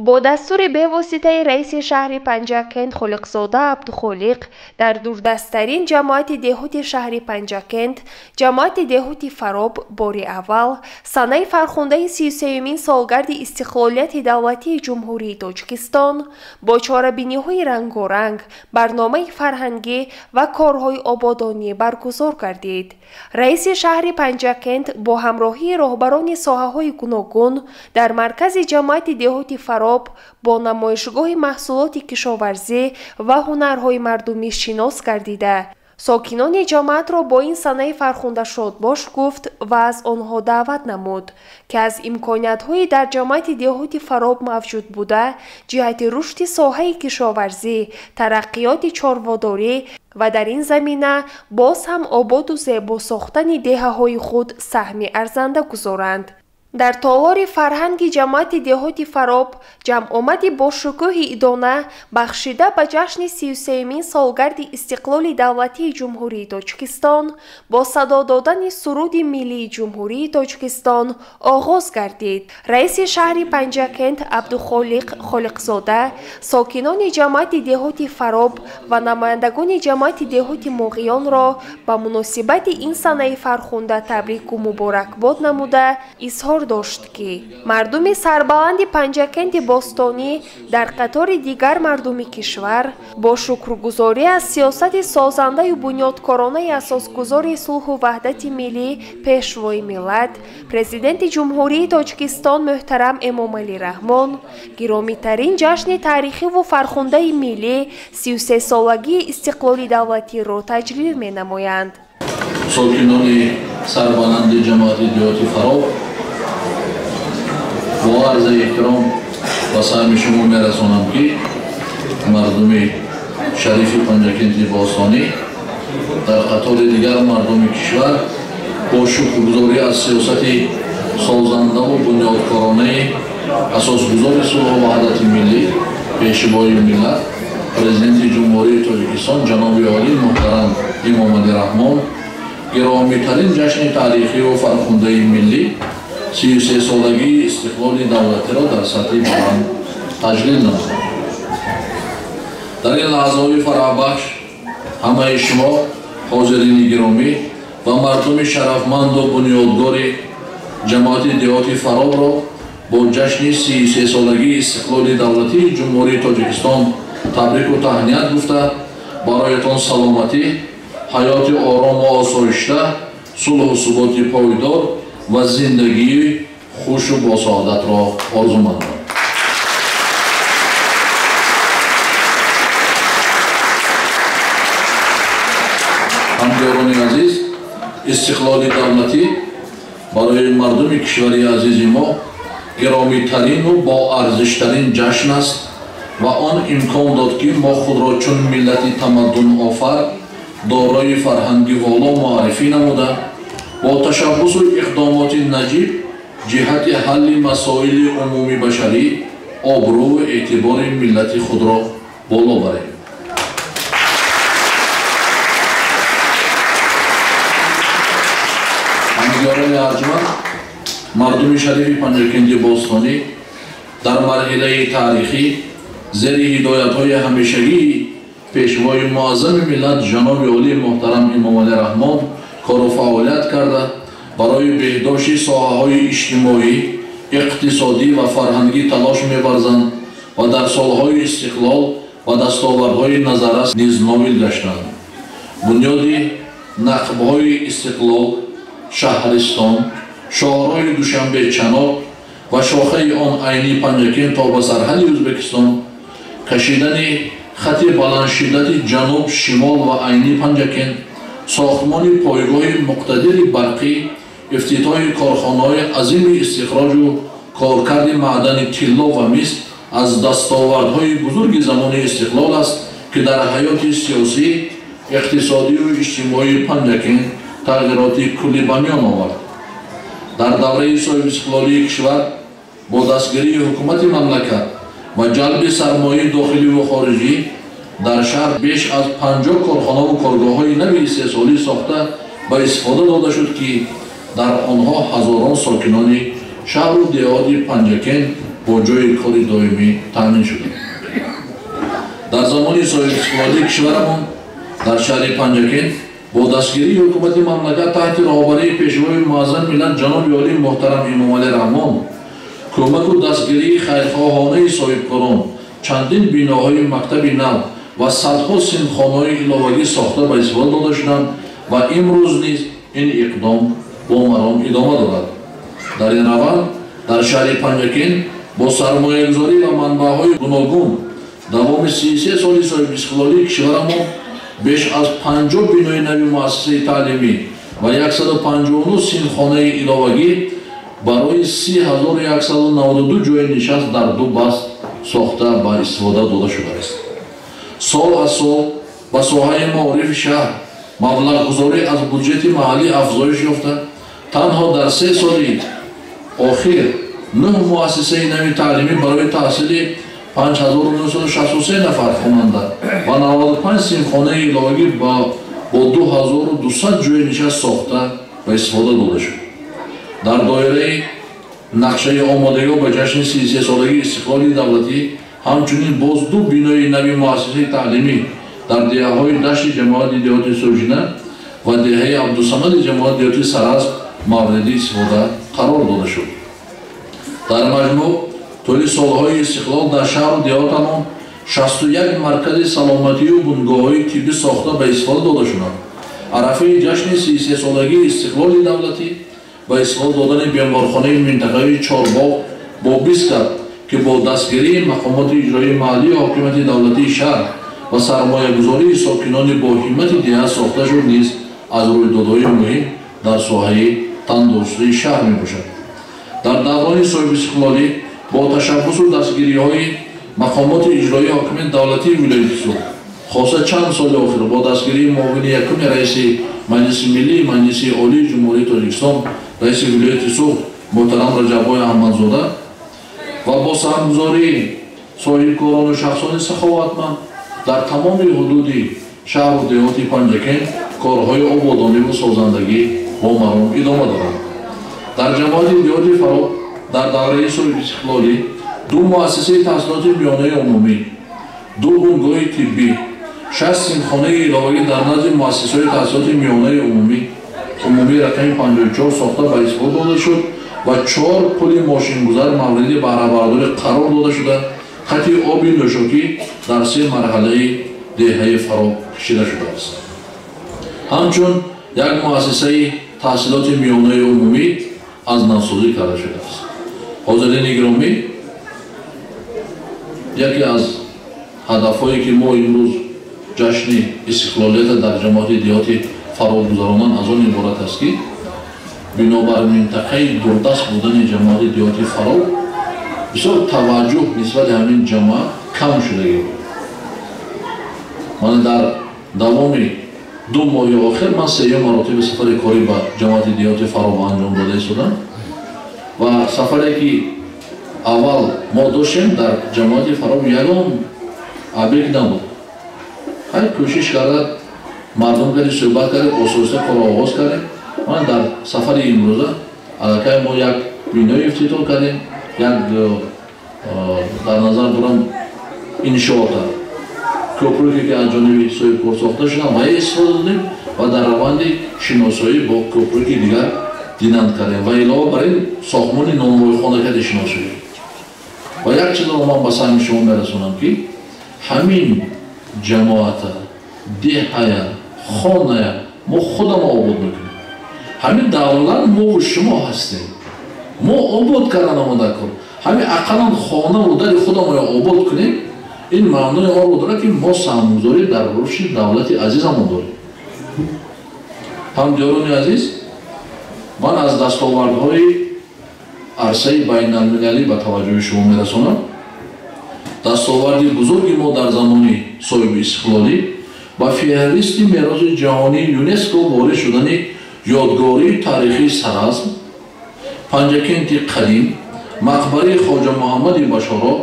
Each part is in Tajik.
Бо дастури бевоситаи раиси шаҳри Панҷакент Холиқзода Абдухолиқ дар дурдасттарин ҷамоати деҳоти шаҳри Панҷакент, ҷамоати деҳоти Фароб, бори аввал санаи фархундаи 33-юмин солгарди истиқлолияти давлатии Ҷумҳурии Тоҷикистон бо чорабиниҳои рангоранг, барномаи фарҳангӣ ва корҳои ободонӣ баргузор гардид. Раиси шаҳри Панҷакент бо ҳамроҳии роҳбарони соҳаҳои гуногун дар маркази ҷамоати деҳоти Фароб бо намоишгоҳи маҳсулоти кишоварзӣ ва ҳунарҳои мардумӣ шинос гардида, сокинони ҷамоатро бо ин санаи фархунда шодбош гуфт ва аз онҳо даъват намуд, ки аз имкониятҳои дар ҷамоати деҳоти Фароб мавҷуд буда, ҷиҳати рушди соҳаи кишоварзӣ, тараққиёти чорводорӣ ва дар ин замина боз ҳам ободу зебо сохтани деҳаҳои худ саҳми арзанда гузоранд. Дар толори фарҳанги ҷамоати деҳоти Фароб ҷамъомади бошукӯҳи идона бахшида ба ҷашни 33-юмин солгарди истиқлоли давлатии Ҷумҳурии Тоҷикистон бо садо додани суруди миллии Ҷумҳурии Тоҷикистон оғоз гардид. Раиси шаҳри Панҷакент Абдухолиқ Холиқзода сокинони ҷамоати деҳоти Фароб ва намояндагони ҷамоати деҳоти Моғиёнро ба муносибати ин санаи фархунда табрику муборакбод намуда изҳор дошт, ки мардуми сарбаланди Панҷакенти бостонӣ дар қатори дигар мардуми кишвар бо шукргузорӣ аз сиёсати созандаю бунёдкоронаи асосгузори сулҳу ваҳдати миллӣ, Пешвои миллат, Президенти Ҷумҳурии Тоҷикистон муҳтарам Эмомалӣ Раҳмон гиромитарин ҷашни таърихиву фархундаи миллӣ 33-солагии истиқлоли давлатиро таҷлил менамоянд. Сокинони сарбаланди ҷамоати деҳоти Фароб, бо арзи эҳтиром ба саҳми шумо мерасонам, ки мардуми шарифи Панҷакенти бостонӣ дар қатори дигар мардуми кишвар бо шукргузорӣ аз сиёсати созандаву бунёдкоронаи асосгузори сулҳу ваҳдати миллӣ, Пешвои миллат, Президенти Ҷумҳурии Тоҷикистон ҷаноби олӣ муҳтарам Эмомалӣ Раҳмон гиромитарин ҷашни таърихиву фархундаи миллӣ 33-солагии истиқлоли давлатиро дар сатҳи баланд таҷлил намуданд. Дар ин лаҳзаҳои фараҳбахш ҳамаи шумо ҳозирини гиромӣ ва мардуми шарафманду бунёдгори ҷамоати деҳоти Фаробро бо ҷашни 33-солагии истиқлоли давлатии Ҷумҳурии Тоҷикистон табрику таҳният гуфта, бароятон саломатӣ, ҳаёти орому осоишта, сулҳу суботи пойдор ва зиндагии хушу босаодатро орзумандам. Ҳамдиёрони азиз, истиқлоли давлатӣ барои мардуми кишвари азизи мо гиромитарину боарзиштарин ҷашн аст ва он имкон дод, ки мо худро чун миллати тамаддунофар дорои фарҳанги воло муаррифӣ намуда, бо ташаббусу иқдомоти наҷиб ҷиҳати ҳалли масоили умумибашарӣ обрӯву эътибори миллати худро боло барем. Ҳамдиёрони арҷманд, мардуми шарифи Панҷакенти бостонӣ дар марҳилаи таърихӣ зери ҳидоятҳои ҳамешагии Пешвои муаззами миллат ҷаноби олии муҳтарам Эмомалӣ Раҳмон кору фаъолият карда, барои беҳдошти соҳаҳои иҷтимоӣ, иқтисодӣ ва фарҳангӣ талош меварзанд ва дар солҳои истиқлол ва дастовардҳои назаррас низ ноил гаштанд. Бунёди нақбҳои истиқлол, шаҳристон, шоҳроҳи Душанбе-Чанот ва шохаи он Айни Панҷакент то ба сарҳади Ӯзбекистон, кашидани хати баландшиддати ҷануб, шимол ва Айни Панҷакент, сохтмони пойгоҳи муқтадири барқӣ, ифтитоҳи корхонаҳои азими истихроҷу коркарди маъдани тилло ва мис аз дастовардҳои бузурги замони истиқлол аст, ки дар ҳаёти сиёсӣ, иқтисодию иҷтимоии Панҷакент тағйироти куллӣ ба миён овард. Дар давраи соҳибистиқлолии кишвар бо дастгирии ҳукумати мамлакат ва ҷалби сармояи дохиливу хориҷӣ дар шаҳр беш аз 50 корхонаву коргоҳҳои нави истеҳсолӣ сохта ба истифода дода шуд, ки дар онҳо ҳазорон сокинони шаҳру деҳоти Панҷакент бо ҷойи кори доимӣ таъмин шуданд. Дар замони соҳибистиқлолии кишварамон дар шаҳри Панҷакент бо дастгирии ҳукумати мамлакат таҳти роҳбарии пешвои муаззами миллат ҷаноби олӣ муҳтарам Эмомалӣ Раҳмон кӯмаку дастгирии хайрхоҳонаи соҳибкорон чандин биноҳои мактаби нав ва садҳо синфхонаҳои иловагӣ сохта ба истифода дода шуданд ва имрӯз низ ин иқдом бо маром идома дорад. Дар ин раванд дар шаҳри Панҷакент бо сармоягузорӣ ва манбаъҳои гуногун давоми 33 соли соҳибистиқлолии кишварамон беш аз 50 бинои нави муассисаи таълимӣ ва 159 синфхонаи иловагӣ барои 30192 ҷойи нишаст дар ду баст сохта ба истифода дода шудааст. Сол аз сол ба соҳаи маорифи шаҳр маблағгузорӣ аз буҷети маҳаллӣ афзоиш ёфта, танҳо дар 3 соли охир 9 муассисаи нави таълимӣ барои таҳсили 5963 нафар хонанда ва 95 синфхонаи иловагӣ бо 2200 ҷойи нишаст сохта ба истифода дода шуд. Дар доираи нақшаи омодагиҳо ба ҷашни 33-солагии истиқлоли давлатӣ ҳамчунин боз ду бинои нави муассисаи таълимӣ дар деҳаҳои дашти ҷамоати деҳоти Сӯжина ва деҳаи Абдусамади ҷамоати деҳоти Саразм мавриди истифода қарор дода шуд. Дар маҷмӯъ тӯли солҳои истиқлол дар шаҳру деҳотамон 61 маркази саломатию бунгоҳҳои тиббӣ сохта ба истифода дода шуданд. Арафаи ҷашни 33-солагии истиқлоли давлатӣ ба истифода додани беморхонаи минтақавии Чорбоғ бо 20 кат, ки бо дастгирии мақомоти иҷроии маҳаллии ҳокимияти давлатии шаҳр ва сармоягузории сокинони бо ҳиммати деҳа сохта шуд, низ аз рӯйдодҳои муҳим дар соҳаи тандурустии шаҳр мебошад. Дар даврони соҳибистиқлолӣ бо ташаббусу дастгириҳои мақомоти иҷроии ҳокимияти давлатии вилояти Суғд, хоса чанд соли охир бо дастгирии муовини якуми раиси Маҷлиси Миллии Маҷлиси Олии Ҷумҳурии Тоҷикистон, раиси вилояти Суғд муҳтарам Раҷаббой Аҳмадзода ва бо саҳмгузории соҳибкорону шахсони саховатманд дар тамоми ҳудуди шаҳру деҳоти Панҷакент корҳои ободониву созандагӣ бо маром идома доранд. Дар ҷамоати деҳоти Фароб дар давраи соҳибистиқлолӣ ду муассисаи таҳсилоти миёнаи умумӣ, ду бунгоҳи тиббӣ, 6 синфхонаи иловагӣ дар назди муассисаҳои таҳсилоти миёнаи умумии рақами 54 сохта ба истифода дода шуд ва 4 пули мошингузар мавриди баҳрабардорӣ қарор дода шуда, хати оби нӯшокӣ дар 3 марҳалаи деҳаи Фароб кашида шудааст. Ҳамчун як муассисаи таҳсилоти миёнаи умумӣ аз навсозӣ карда шудааст. Ҳозирини гиромӣ, яке аз ҳадафҳое ки мо имрӯз ҷашни истиқлолията дар ҷамоати деҳоти Фароб гузаронан аз он иборат аст, ки бинобар минтақаи дурдаст будани ҷамоати деҳоти Фароб бисёр таваҷҷӯҳ нисбати ҳамин ҷамоат кам шудагӣ буд. Ман дар давоми 2 моҳи охир ман сеюм маротиби сафари корӣ ба ҷамоати деҳоти Фароб анҷом дода истодам ва сафаре ки аввал мо доштем дар ҷамоати Фароб ягон объект набуд. Ҳай кӯшиш карда мардум кардем, суҳбат кардем, осоиста корро оғоз кардем. Ман дар сафари имрӯза аллакай мо як бинои ифтитоҳ кардем, як дар назар дорам иншоота кӯпруке ки аз ҷониби соҳибкор сохта шуданд ва истифода додем ва дар раванди шиносоӣ бо кӯпруки дигар диданд кардем ва илова бар ин сохтмони нонвойхона карди шиносоӣ. Ва як чизро ман ба саҳми шумо мерасонам, ки ҳамин ҷамоата, деҳая, хоная мо худамо обод мекунем. Ҳамин давлат мову шумо ҳастем, мо обод кардан омода кор. Ҳамин ақаллан хонаву дари худамоя обод кунем, ин маънои онро дорад, ки мо саҳмгузорӣ дар рушди давлати азизамон дорем. Ҳамдиёрони азиз, ман аз дастовардҳои арсаи байналмилалӣ ба таваҷҷӯҳи шумо мерасонам. Дастоварди бузурги мо дар замони соҳиби истиқлолӣ ба феҳристи мероси ҷаҳонии ЮНЕСКО ворид шудани ёдгории таърихии Саразм, Панҷакенти қадим, мақбараи Хоҷа Муҳаммади Башоро,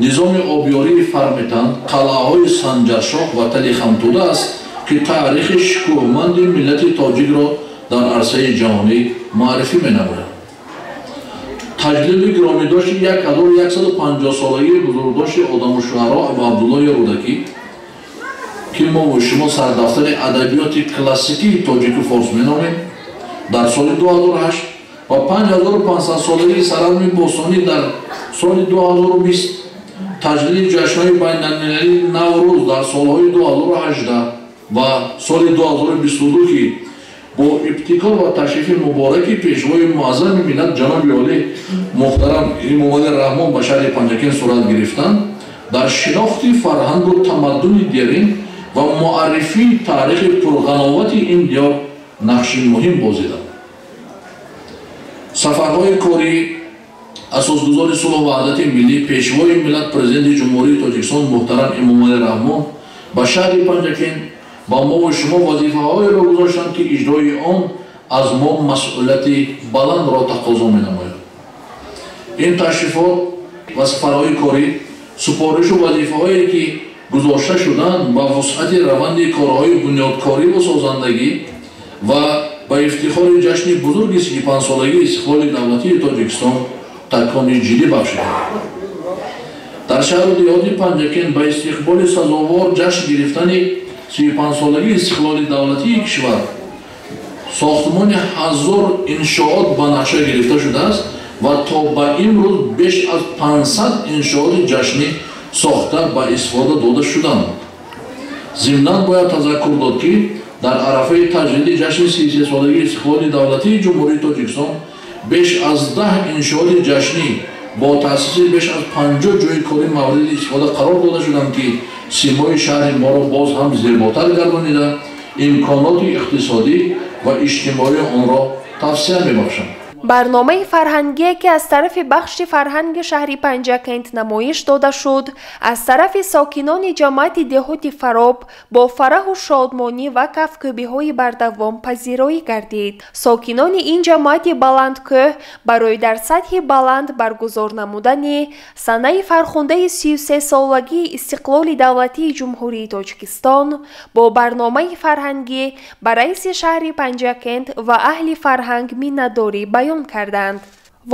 низоми обёрии Фарметан, қалъаҳои Санҷаршоҳ ва Тали Хамтуда аст, ки таърихи шукӯҳманди миллати тоҷикро дар арсаи ҷаҳонӣ муаррифӣ менамояд. Таҷлили гиромидошти 1150-солагии бузургдошти одаму шуаро Абу Абдуллоҳи Рӯдакӣ, ки мо ва шумо сардафтари адабиёти классикии тоҷику форс меномем, дар соли 2008 ва 5500-солагии Саразми бостонӣ дар соли 2020, таҷлили ҷашнҳои байналмилалии Наврӯз дар солҳои 2018 ва соли 2022, ки бо ибтикор ва ташрифи мубораки Пешвои муаззами миллат ҷаноби олӣ муҳтарам Эмомалӣ Раҳмон ба шаҳри Панҷакент сурат гирифтанд, дар шинохти фарҳангу тамаддуни дерин ва муаррифии таърихи пурғановати ин диёр нақши муҳим бозиданд. Сафарҳои корӣ асосгузори сулҳу ваҳдати миллӣ, Пешвои миллат, Президенти Ҷумҳурии Тоҷикистон муҳтарам Эмомалӣ Раҳмон ба шаҳри Панҷакент ба мо ва шумо вазифаҳоеро гузоштанд, ки иҷрои он аз мо масъулияти баландро тақозо менамояд. Ин ташрифот ва сафарҳои корӣ, супоришу вазифаҳое, ки гузошта шуданд, ба вусъати раванди корҳои бунёдкориву созандагӣ ва ба ифтихори ҷашни бузурги 35-солагии истиқлоли давлатии Тоҷикистон такони ҷиддӣ бахшиданд. Дар шаҳру деҳоти Панҷакент ба истиқболи сазовор ҷашн гирифтани 35-солагии истиқлоли давлатии кишвар сохтмони 1000 иншоот ба нақша гирифта шудааст ва то ба имрӯз беш аз 500 иншооти ҷашнӣ сохта ба истифода дода шуданд. Зимнан бояд тазаккур дод, ки дар арафаи таҷлили ҷашни 33-солагии истиқлоли давлатии Ҷумҳурии Тоҷикистон беш аз 10 иншооти ҷашнӣ бо таъсиси беш аз 50 ҷойи корӣ мавриди истифода қарор дода шуданд, ки симои шаҳри моро боз ҳам зеботар гардонида, имконоти иқтисодӣ ва иҷтимоии онро тавсеа мебахшанд. Барномаи фарҳангие, ки аз тарафи бахши фарҳанги шаҳри Панҷакент намоиш дода шуд, аз тарафи сокинони ҷамоати деҳоти Фароб бо фараҳу шодмонӣ ва кафкӯбиҳои бардавом пазироӣ гардид. Сокинони ин ҷамоати баландкӯҳ барои дар сатҳи баланд баргузор намудани санаи фархундаи 33-солагии истиқлоли давлатии Ҷумҳурии Тоҷикистон бо барномаи фарҳангӣ ба раиси шаҳри Панҷакент ва аҳли фарҳанг миннатдорӣ баён карданд.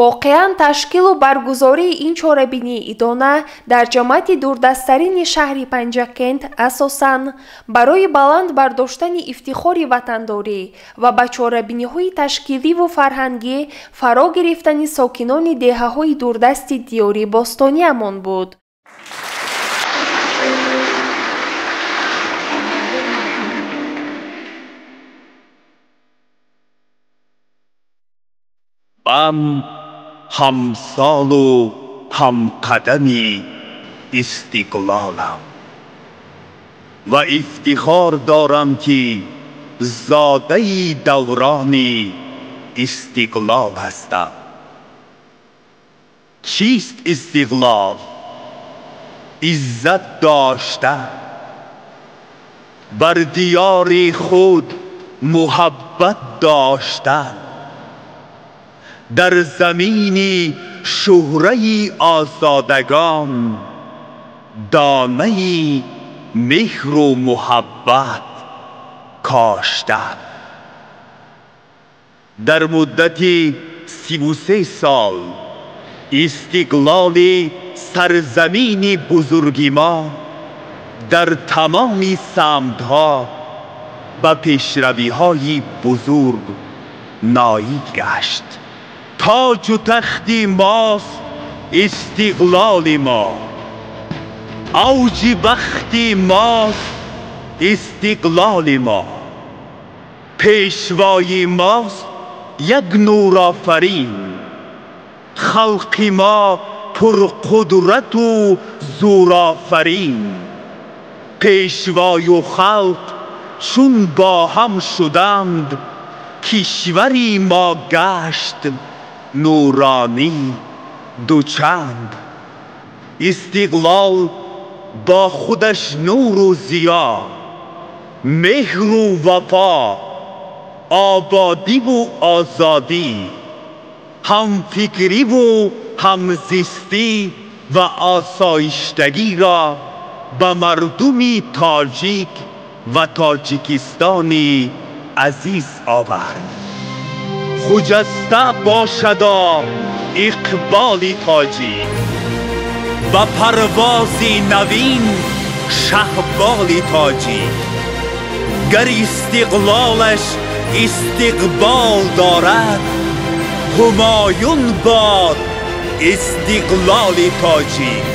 Воқеан, ташкилу баргузории ин чорабинии идона дар ҷамоати дурдасттарини шаҳри Панҷакент асосан барои баланд бардоштани ифтихори ватандорӣ ва ба чорабиниҳои ташкиливу фарҳангӣ фаро гирифтани сокинони деҳаҳои дурдасти диёри бостониамон буд. Ман ҳамсолу ҳамқадами истиқлолам ва ифтихор дорам, ки зодаи даврони истиқлол ҳастам. Чист истиқлол? Иззат доштан, бар диёри худ муҳаббат доштан, дар замини шӯҳраи озодагон донаи меҳру муҳаббат коштан. Дар муддати 33 сол истиқлоли сарзамини бузурги мо дар тамоми самтҳо ба пешравиҳои бузург ноил гашт. Тоҷу тахти мост истиқлоли мо, авҷи бахти мост истиқлоли мо, пешвои мост як нурофарин, халқи мо пурқудрату зӯрофарин. Пешвою халқ чун бо ҳам шуданд, кишвари мо гашт нуронӣ дучанд. Истиқлол бо худаш нуру зиё, меҳру вафо, ободиву озодӣ, ҳамфикриву ҳамзистӣ ва осоиштагиро ба мардуми тоҷик ва Тоҷикистони азиз овард. Хуҷаста бошадо иқболи тоҷик, ба парвози навин шаҳболи тоҷик. Гар истиқлолаш истиқбол дорад, ҳумоюн бод истиқлоли тоҷик.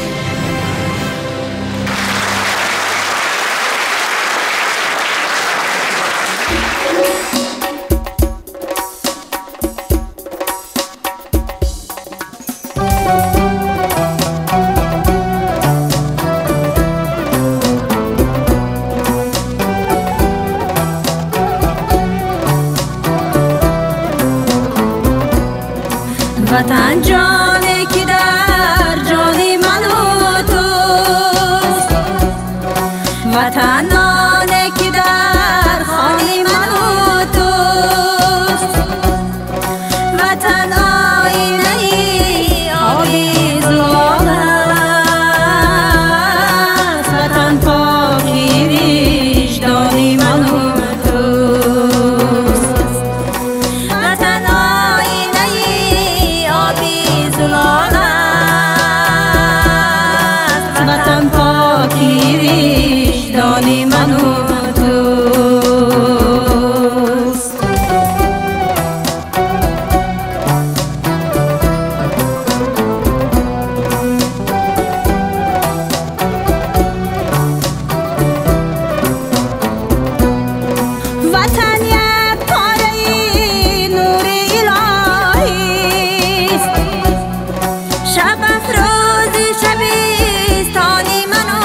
Ватан ҷоне ки дар ҷони ману туст, ватан оне ки дар хони ману туст, ватан оинаи оби зулол аст, ватан поки виҷдони ману туст, ватан оинаи оби зулол аст, ватан поки виҷдони ману туст. Ватан як пораи нури илоҳист, шаб афрӯзи шабистони ману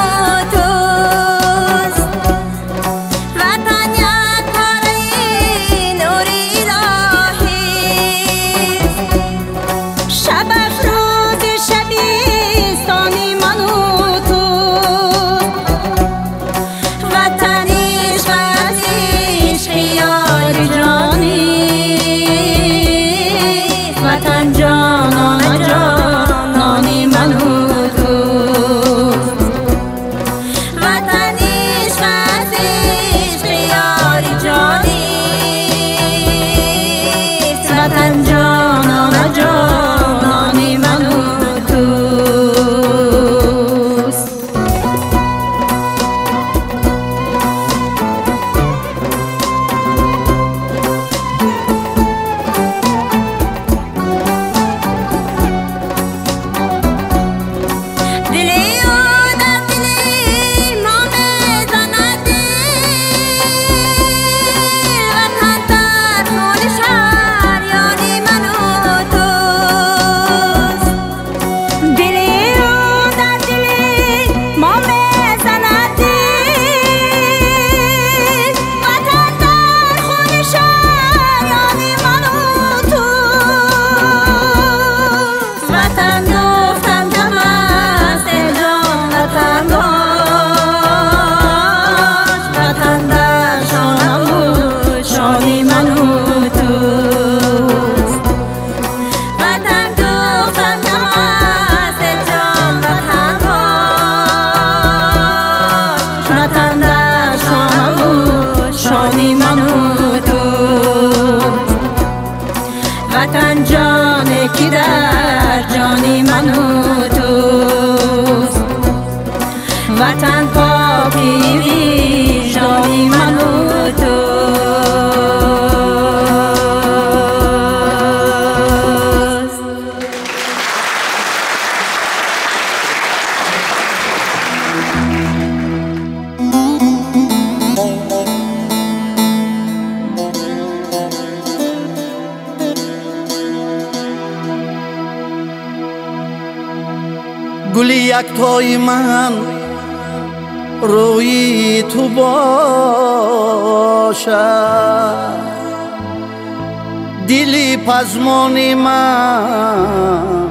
туст. Ватан як пораи нури илоҳист, шаб афрӯзи шабистони ману туст. Ватан ишқ аст, ишқи ёри ҷонист, ватан ҷонона ҷонони ману туст. Ватан ишқ аст, ишқи ёри ҷонист, ватан ҷонона ҷонони ману туст. Дили ӯ дар дили мо мезанад дил, ватан дар хони шаҳрёни ману туст. Дили ӯ дар дили мо мезанад дил, ватан дар хони шаҳрёни ману туст. Ватан гуфтам кам аст, эй ҷон, ватан бош, ватан дар шонаву шони ману туст. Ватан гуфтам кам аст, эй ҷон, ватан бош, ватан дар шонаву шони ману туст. Ватан ҷоне ки дар ҷони ману туст, ватан поки виҷдони ману туст. Гули яктои ман рӯи ту бошад, дили пазмони ман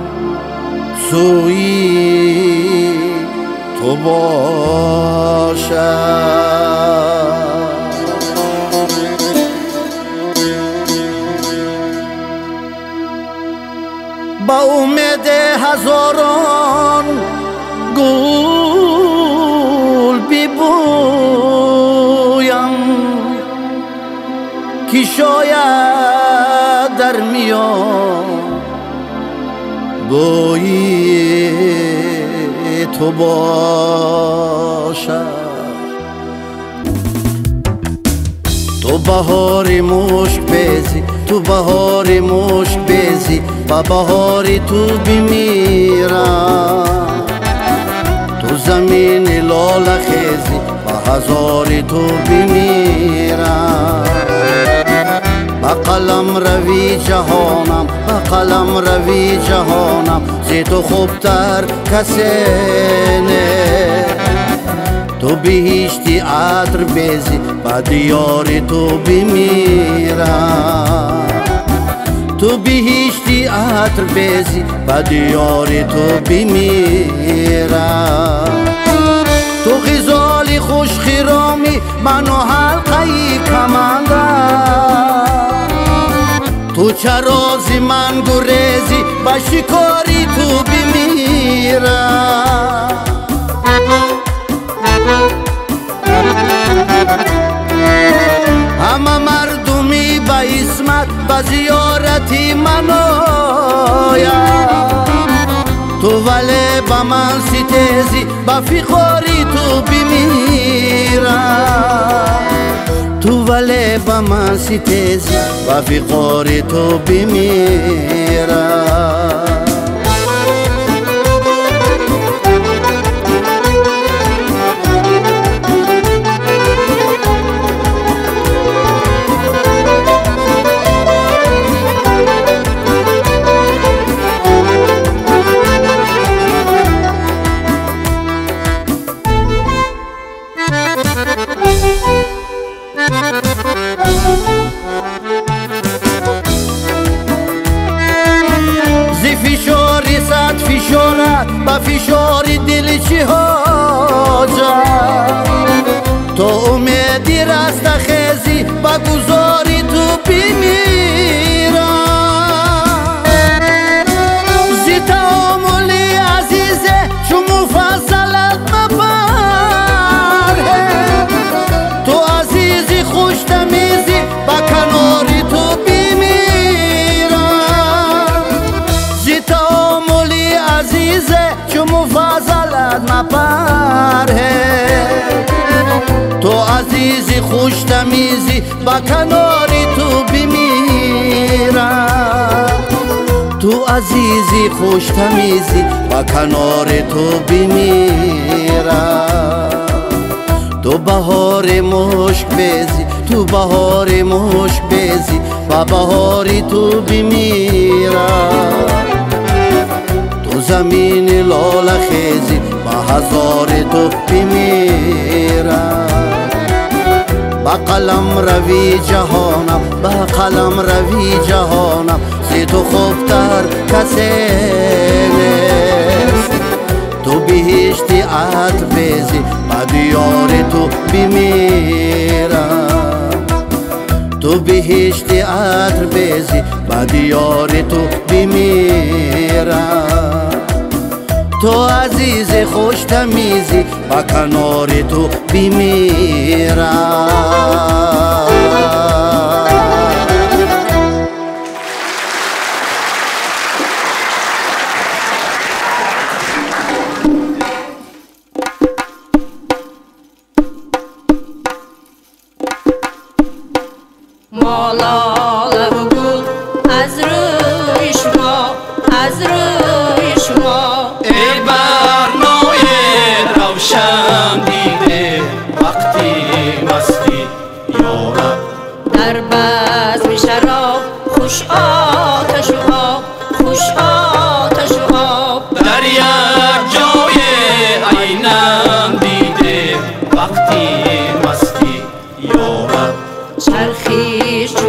сӯи ту бошад. Ба умеди ҳазорон гул бибӯям, ки шояд дар بوی تو باشد. تو بهاری مشک بیزی، تو بهاری مشک بیزی، با بهاری تو بمیرم. تو زمین لاله خیزی، با هزاری تو بمیرم. با قلم روی جهانم، با قلم روی جهانم، زی تو خوبتر کسی نه. تو بهشتی عطر بیزی، با دیار تو بمیرم. تو بهشتی عطر بیزی، با دیار تو بمیرم. تو غزال خوش خرامی، منو حلقه کمندم. تو چرازی من گریزی، با شکاری تو بمیرم. همه مردمی به اسمت به زیارتی من آید. تو ولی به من ستیزی، به فقاری تو بمیرم. تو ولی به من ستیزی، به فقاری تو بمیرم. با فشار دل چی حاجت، تو امیدی راست خیزی، با گذاری تو بمیرم. زی تعاملی عزیزه چو مفصلت مپره، تو عزیزی خوش تمیزی، با کناری تو بمیرم. زی تعاملی عزیزه چو مفضلت مپره، تو عزیزی خوش تمیزی، با کناری تو بمیرم. تو عزیزی خوش تمیزی، با کنار تو بمیرم. تو بهار مشک بیزی، تو بهار مشک بیزی، با بهاری تو بمیرم. تو زمین لاله خیزی، با هزار تو بمیرم. با قلم روی جهانم، با قلم روی جهانم، زی تو خوبتر کسی نیست. تو بهشتی عطر بیزی، با دیار تو بمیرم. تو بهشتی عطر بیزی، با دیار تو بمیرم. تو عزیز خوش تمیزی، با کنار تو بمیرم. ما لاله و گل از روی شما، از روی شما. ای برنای روشن دیده وقتی مستی یارب، در بزم شراب خوش آتش و آب، خوش آتش و آب. در یک جای عینم دیده وقتی مستی یارب، چرخیش چو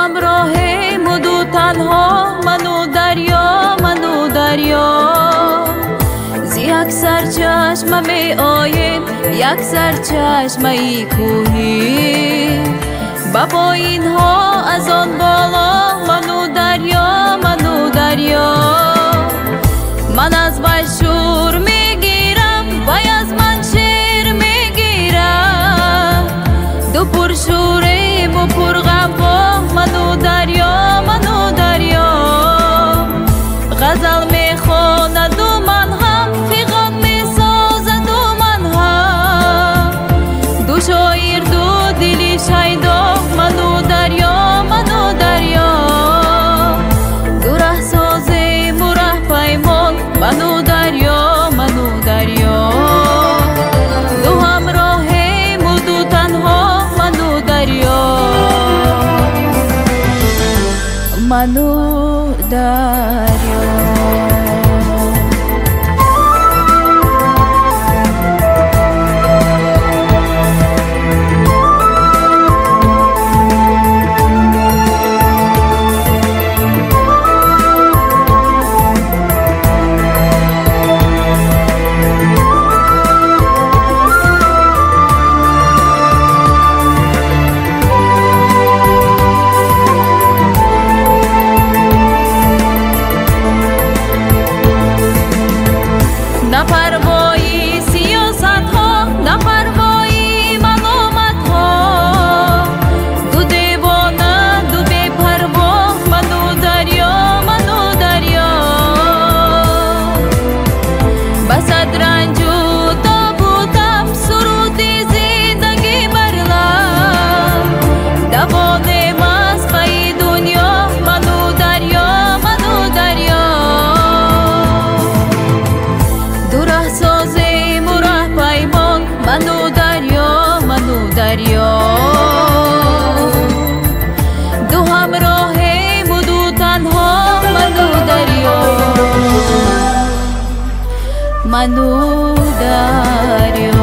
ҳамроҳем ду танҳо, ману дарё, ману дарё. Зи як сарчашма меоем, як сарчашмаи кӯҳӣ. Ба поинҳо аз он боло, ману дарё, ману дарё. Ман аз вай шӯр мегирам, вай аз ман шер мегирад. Ду пуршӯрему пурғавғо, ману дарё, ману дарё. Ғазал мехонаду ман ҳам, фиғон месозаду ман ҳам. Ду шоир, ду дили шайдо, ману дарё, ману дарё. Ду раҳсозему раҳпаймон, ману дарё, ману дарё. Ду ҳамроҳему ду танҳо, ману дарё, ману дарё. На парвои сиёсатҳо, на парвои маломатҳо. Ду девона, ду бепарво, ману дарё, ману дарё. Ба сад ранҷу тобу таб, суруди зиндагӣ бар лаб. Давонем аз пайи дунё, ману дарё, ману дарё. Ду раҳсозему раҳпаймон, ману дарё, ману дарё. Ду ҳамроҳему ду танҳо, ману дарё, ману дарё.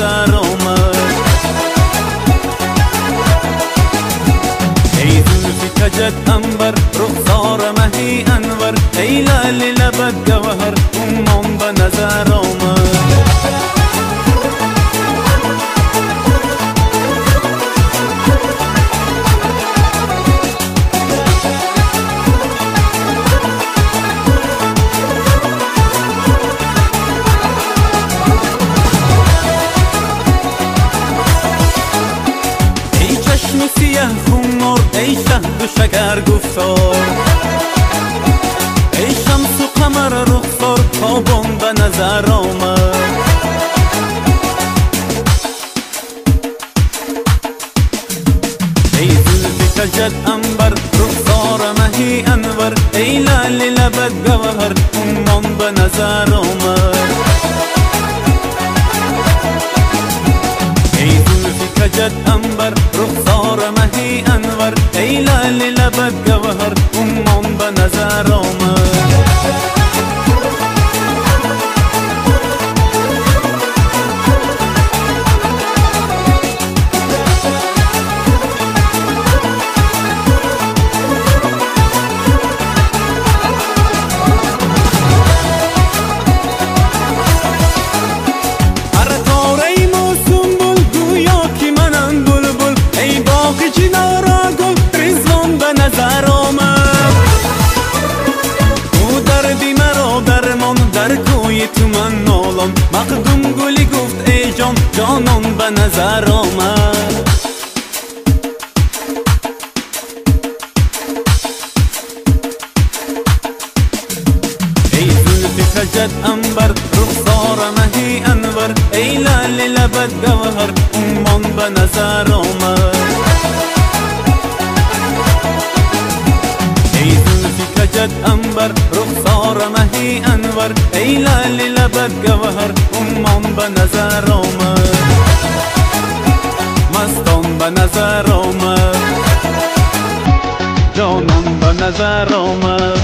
نظر آمد. ای زلف کجت عنبر رخسار مهی انور، ای لعل لبت گوهر عمان به نظر آمد. ای شهد و شکر گفتار، ای شمس و قمر رخسار تابان به نظر آمد. ای زلف کجت عنبر رخسار مهی انور، ای لعل لبت گوهر عمان به نظر آمد. ای زلف کجت عنبر رخسار مهی انور، ای لعل لبت گوهر عمان به نظر آمد. مقدوم گلی گفت ای جان جانان به نظر آمد. ای زلف کجت عنبر رخسار مهی انور، ای لعل لبت گوهر عمان به نظر آمد. ای زلف کجت عنبر رخسار مهی انور، ای لعل لبت گوهر عمان به نظر آمد. مستان به نظر آمد، جانان به نظر آمد.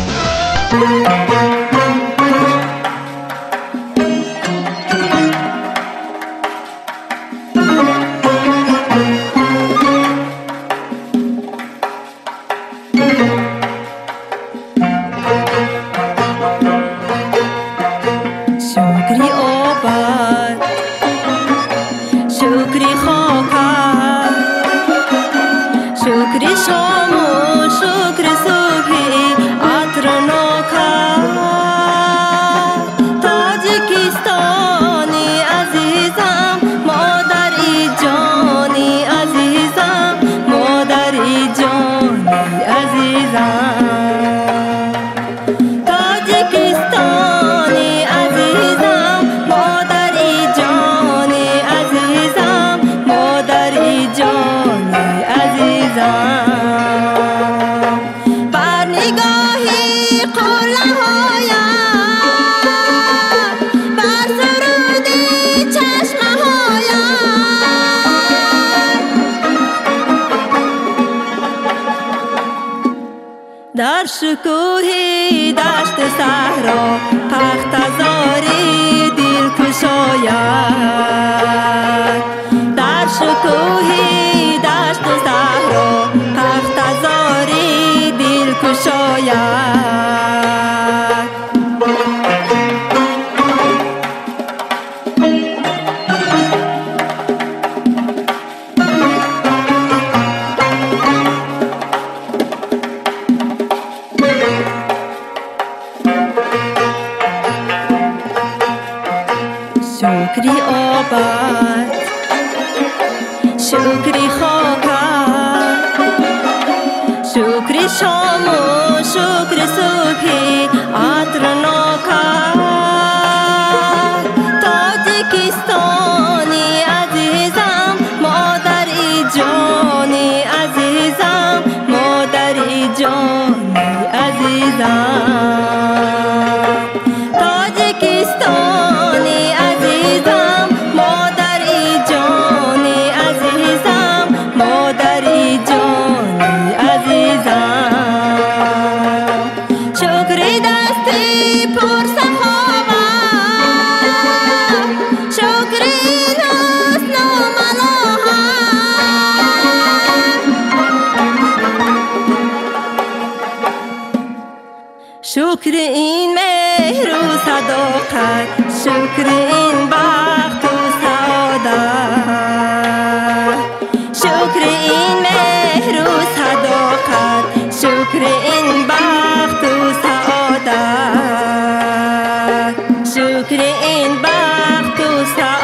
در شکوه دشت صحرا پخته‌زاری دل کشاید، در شکوه دشت صحرا پخته‌زاری دل کشاید. شکری آباد، شکر این مهر و صداقت، شکر این بخت و سعادت، شکر این مهر و صداقت، شکر این بخت و سعادت، شکر این بخت و سعادت.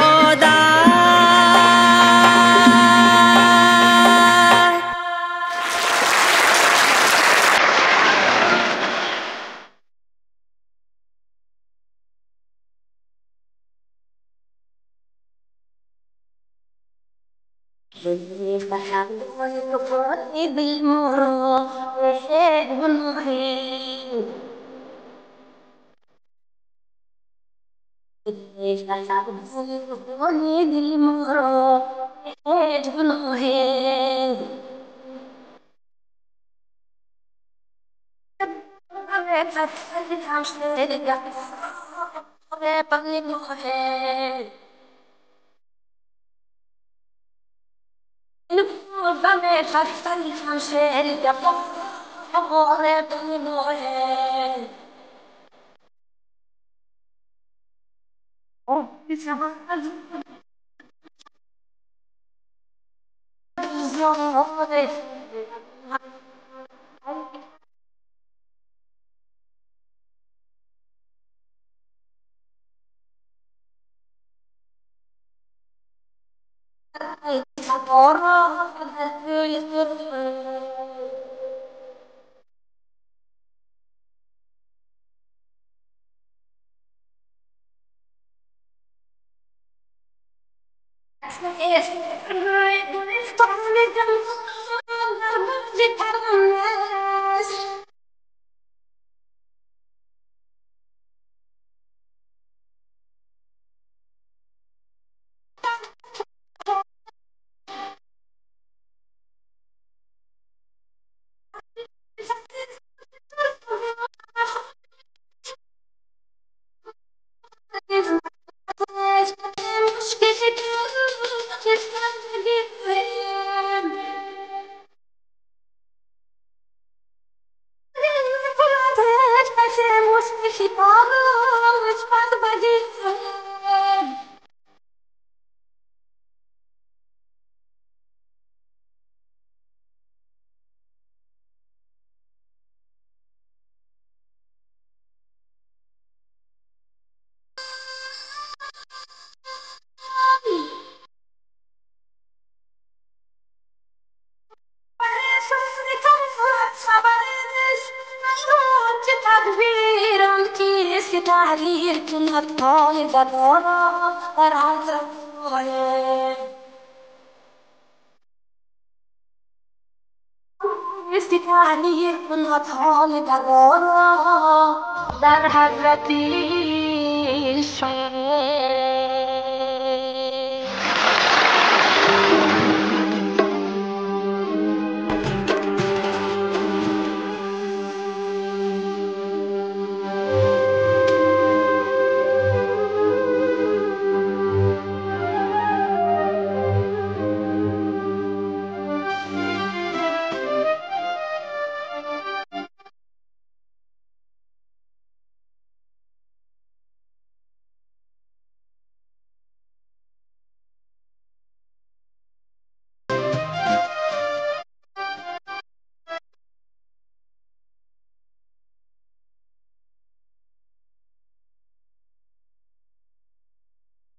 در حضرتی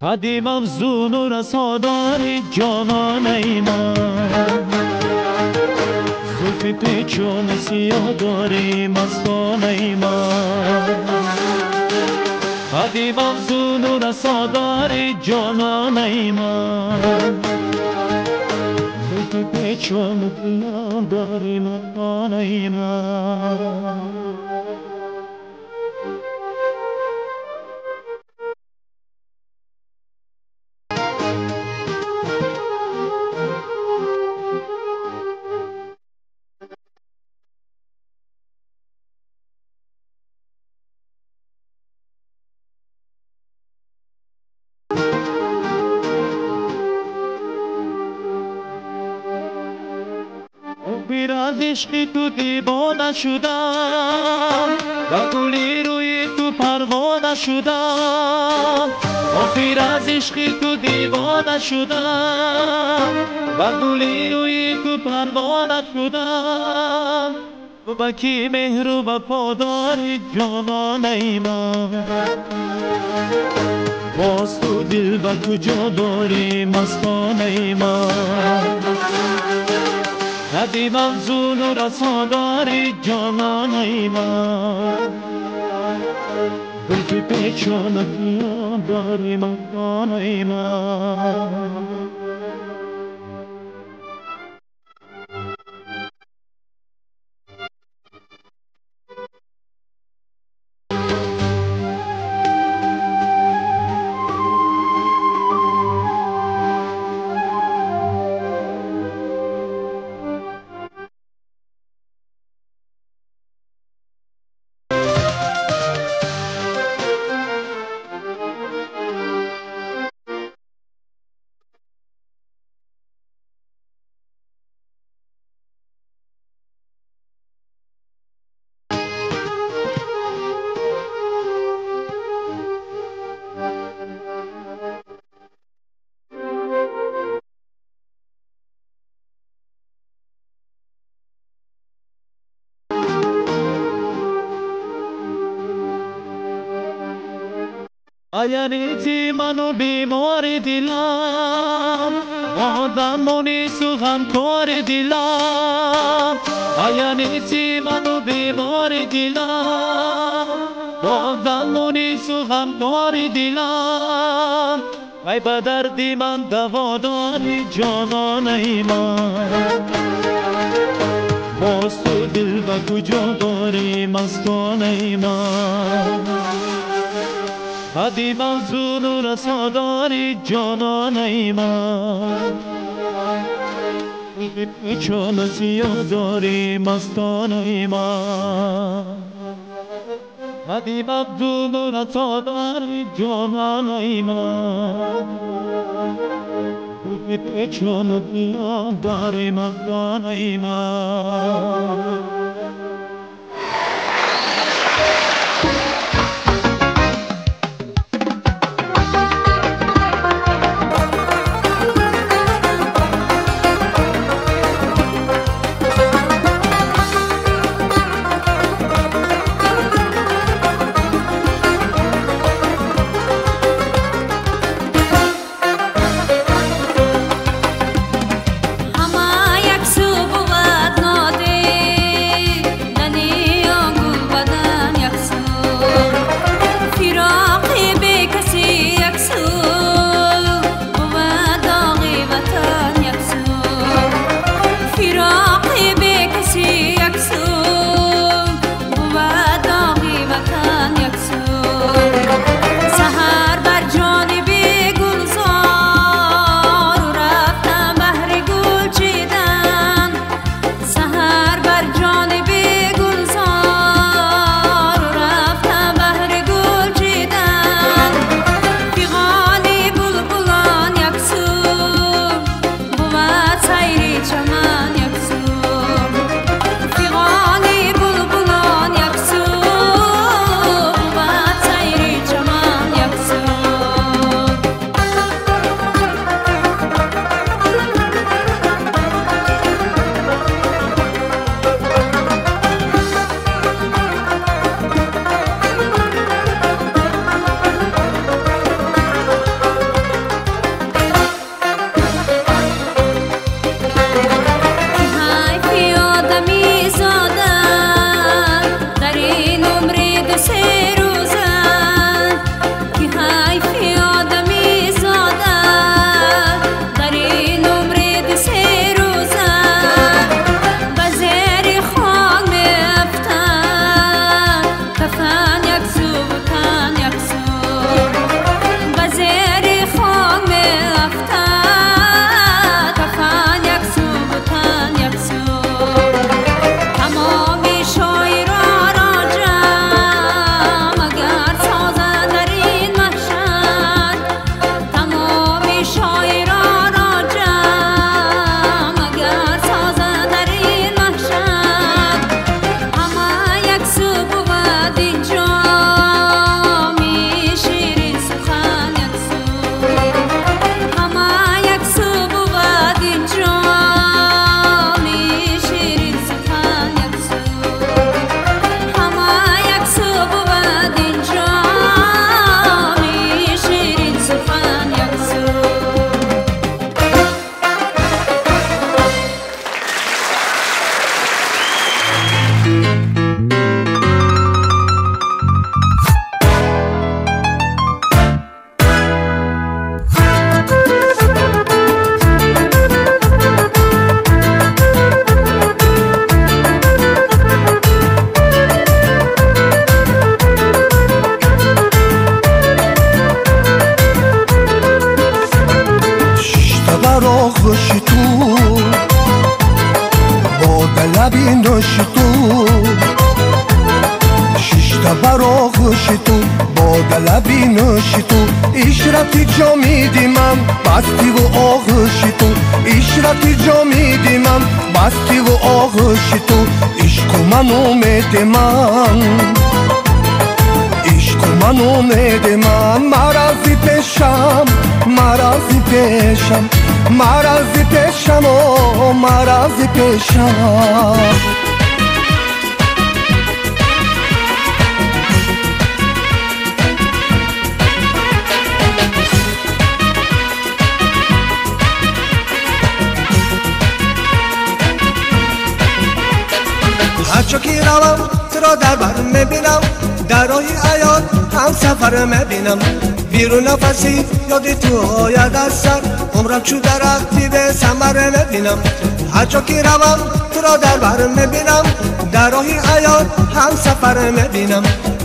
قدی مفزون و رسادار جانانه من، زلف پیچون سیاه داری مستانه من، قدی مفزون و رسادار جانانه من، زلف پیچون سیاه داری مستانه من. عشقی تو دیوانه شدم، Ба гули рӯи ту парвона шудам, охир аз ишқи ту девона шудам. Ба гули рӯи ту парвона шудам, ба ки меҳру вафодори ҷононаи ман. Боз ту дил ба куҷо дорӣ мастонаи ман? Ҳадди мавзуну расодори ҷононаи ман. Зулфи печона дори мардонаи ман. Аянити ману бемори дилам, одамони суғанкори дилам. Аянити ману бемори дилам, одамони суғанкори дилам. Вай ба дарди ман даводори ҷононаи ман. Боз ту дил ба куҷо дорӣ мастонаи ман? Ҳадди мавзуну расодори ҷононаи ман. Чона сиёҳ дорӣ мастонаи ман. Ҳадди мавзуну расодори ҷононаи ман. Чона сиёҳ дорӣ мастонаи ман. Ҳама яксу бувад нодир. Шишта бар оғӯши ту, бода лаби нӯши ту. Шишта бар оғӯши ту, бода лаби нӯши ту. Ишрати ҷоми димам бастиву оғӯши ту. Ишрати ҷоми димам бастиву оғӯши ту. Ишқу ман умеди ман, ишқу ман умеди ман. Марази пешам, марази пешам, марази пешам, о марази пешам. ҳарчо ки равам туро дар бар мебинам, дар роҳи ҳаёт ҳамсафар мебинам. Берун нафаси ёди ту ояд аз сар, умрам чу дарахти бесамар мебинам. Ҳарчо ки равам туро дар бар мебинам, дар роҳи ҳаёт ҳамсафар мебинам.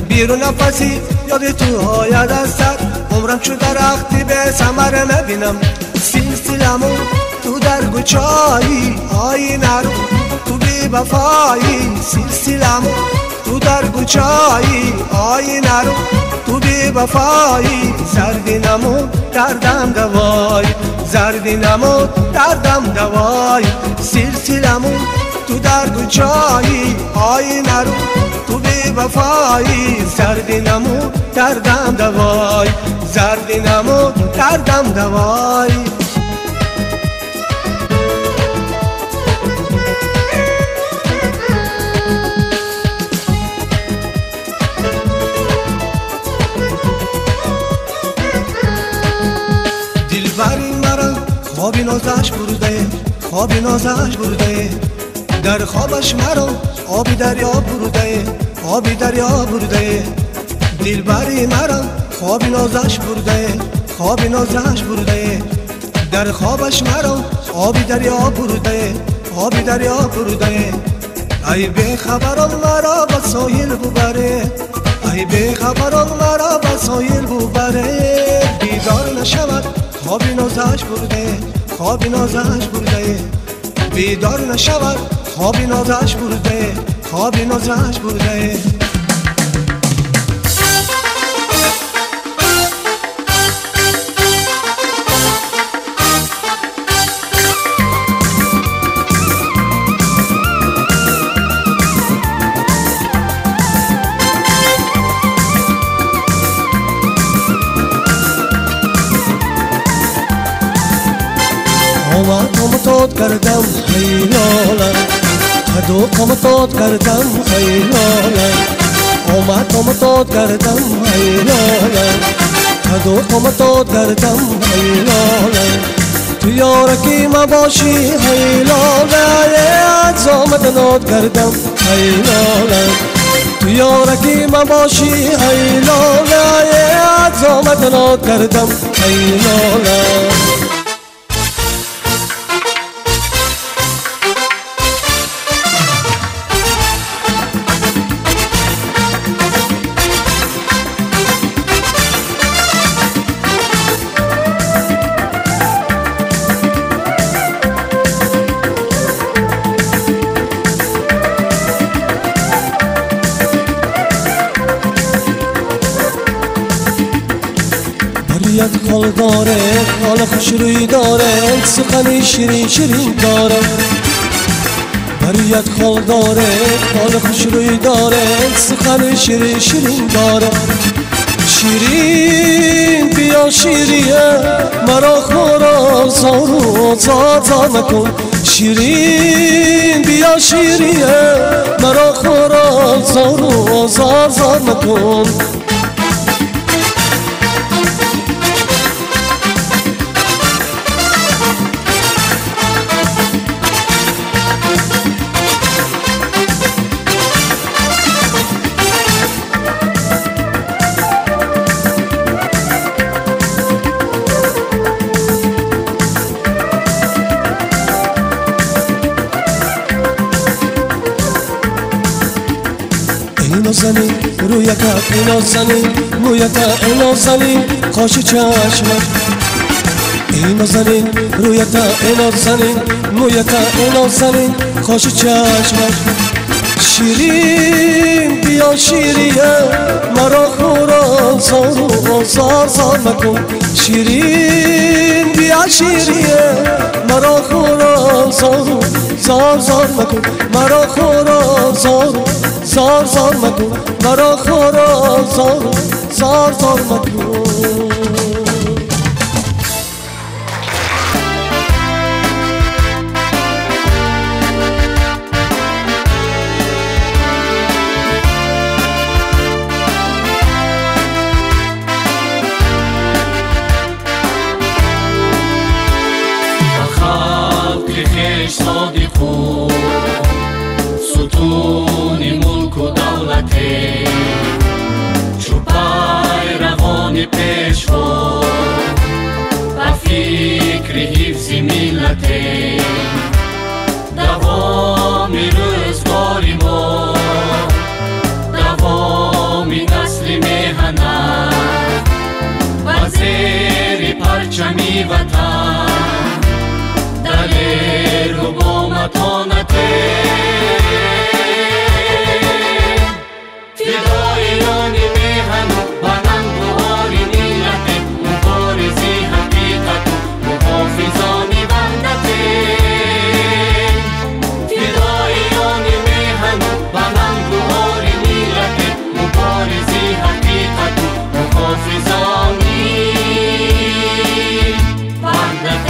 Берун нафаси ёди ту ояд аз сар, умрам чу дарахти бесамар мебинам. Силсиламу ту дар гучои оинаро ту бевафоӣ. Силсиламу ту дар гучои оинаро ту бевафоӣ. Зарди намуд дардам давой, зарди намуд дардам давой. Силсиламу ту дар гучои оинаро ту бевафоӣ. Зарди намуд дардам давой, зарди намуд дардам давой. خوابی نازش برده، خوابی نازش برده. در خوابش مرا آبی دریا برده، آبی دریا برده. دلبری مرا خوابی نازش برده، خوابی نازش برده. در خوابش مرا آبی دریا برده، آبی دریا برده. ای بی خبران مرا به ساحل ببره، ای بی خبران مرا به ساحل ببره. بیدار نشود خوابی نازش برده، خوابی نازش برده. بیدار نشود خوابی نازش برده، خوابی نازش برده. قامتات کردم خیلاله، قدو قامتات کردم خیلاله. آمد قامتات کردم خیلاله، قدو قامتات کردم خیلاله. تو یارکی مباشی خیلاله، از آمدنات کردم خیلاله. تو یارکی مباشی خیلاله، از آمدنات کردم خیلاله. خال داره، خال خوش روی داره، سخنی شیرین شیرین داره. بریت خال داره، خال خوش روی داره، سخنی شیرین شیرین داره. شیرین بیا شیریه، مرا خورا زارو زار مکن. شیرین بیا شیریه، مرا خورا زارو زار مکن. نازنین رویت ای نازنین، مویت ای نازنین، قاش چشمت ای ای نازنین رویت ای نازنین مویت ای نازنین خوش چشمت شیرین بیا شیریه مرا خورا زار زار زار مکن شیرین بیا شیریه مرا خورا زار زار زار مکن مرا خورا زار زار زار مکن مرا خورا زار زار زار مکن. ستون ملک و دولته چو پیروان پیشوا و فکر حفظ ملته دوام روزگار ما دوام نسل میهنت و زیر پرچمی وطن دلیر و با متانت فدایان میهن و ننگ و عار ملت مبارزی حقیقت و محافظان وحدت فدایان میهن و ننگ و عار ملت مبارزی حقیقت و محافظان وحدت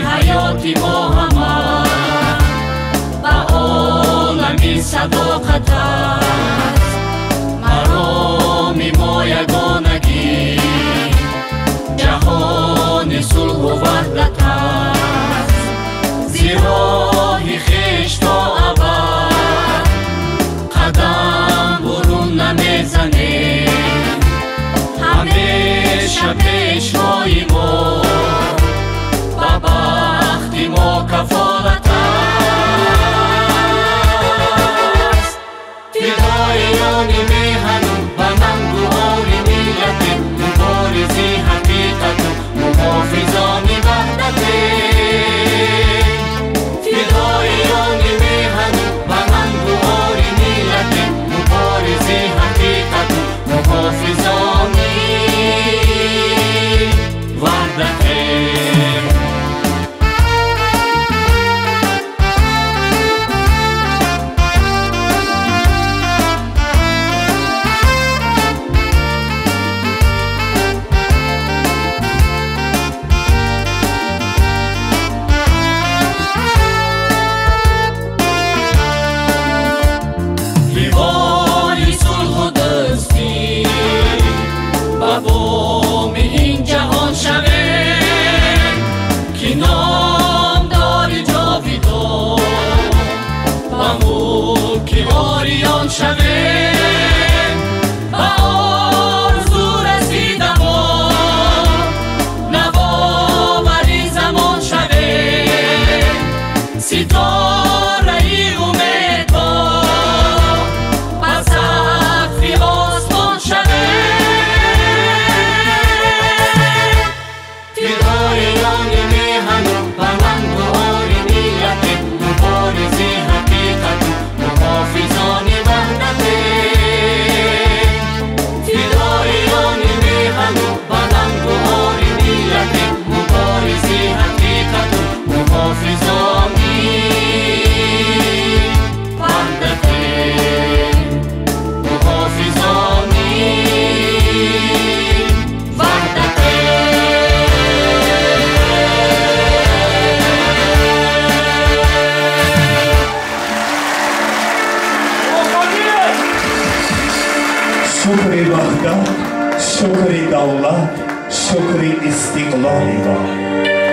حیاتی ما همه به عالمی صداقت است مرامی ما یگانگی جهان صلح و وحدت است زی راه خویش تا ابد قدم برون نمیزنیم همیشه پیشوای ما بختی ما کفالت است فدایان میهن و ننگ و عار ملت مبارزی حقیقت و محافظان وحدت فدایان میهن و ننگ و عار ملت مبارزی حقیقت و محافظان وحدت. شکر دولت، شکر استقلال ما،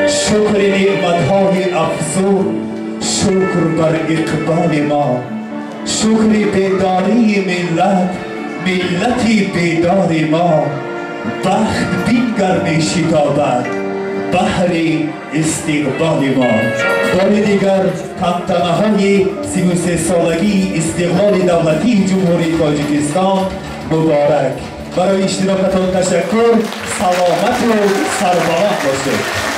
شکر نعمتهای افزون، شکر بر اقبال ما، شکر بیداری ملت، ملتی بیدار ما، بخت بینگر می شتابد بهر استقبال ما. بار دیگر تنتنه‌های 33 سالگی استقلال دولتی جمهوری تاجیکستان مبارک. Барои иштирокатон ташаккур, саломату сарбаланд бошед.